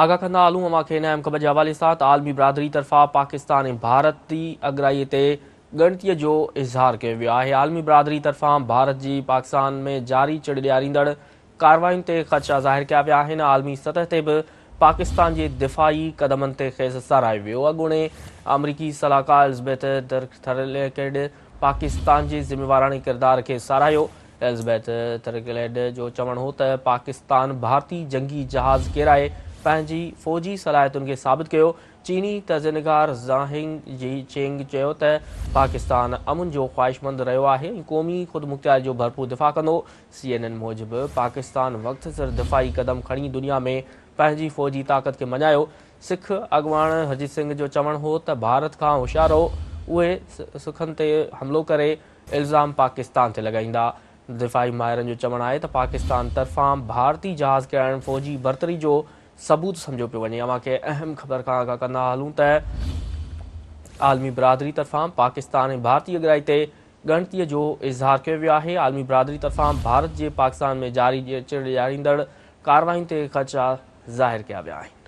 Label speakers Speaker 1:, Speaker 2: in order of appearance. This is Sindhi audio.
Speaker 1: آگاهه ڪندا هلون اوهان کي هن اهم خبر جي حوالي سان ته عالمي برادري طرفان پاڪستان ۽ ڀارتي اڳرائي تي ڳڻتي جو اظهار ڪيو ويو آهي. عالمي برادري طرفان ڀارت جي پاڪستان ۾ جاري چڙ ڏياريندڙ ڪارروائين تي خدشا ظاهر ڪيا ويا آهن. عالمي سطح تي به پاڪستان جي دفاعي قدمن تي کيس ساراهيو ويو. اڳوڻي آمريڪي صلاحڪار ايلزبيٿ ٿرلڪيڊ پاڪستان جي ذميواراڻي ڪردار کي ساراهيو. ايلزبيٿ ٿرڪليڊ جو چوڻ هو ته پاڪستان ڀارتي جنگي جهاز ڪيرائي پنهنجي فوجي صلاحيتن کي ثابت ڪيو. چيني تجزينگار زانگ جي چينگ چيو ته پاڪستان امن جو خواهشمند رهيو آهي ۽ قومي خودمختياري جو ڀرپور دفاع ڪندو. سي اين اين موجب پاڪستان وقت سر دفاعي قدم کڻي دنيا ۾ پنهنجي فوجي طاقت کي مڃايو. سک اڳواڻ هرجيت سنگهه جو چوڻ هو ته ڀارت کان هوشيار رهو، اهي سکن تي حملو ڪري الزام پاڪستان تي لڳائيندا. دفاعي ماهرن جو چوڻ آهي ته پاڪستان طرفان ڀارتي جهاز ڪيرائڻ فوجي برتري جو ثبوت سمجهيو پيو وڃي. اوهان کي اهم خبر کان آگاهه ڪندا هلون ته عالمي برادري طرفان پاڪستان ۽ ڀارتي اڳرائي تي ڳڻتي جو اظهار ڪيو ويو آهي. عالمي برادري طرفان ڀارت جي پاڪستان ۾ جاري چڙ ڏياريندڙ ڪارروائين تي خدشا ظاهر ڪيا ويا آهن.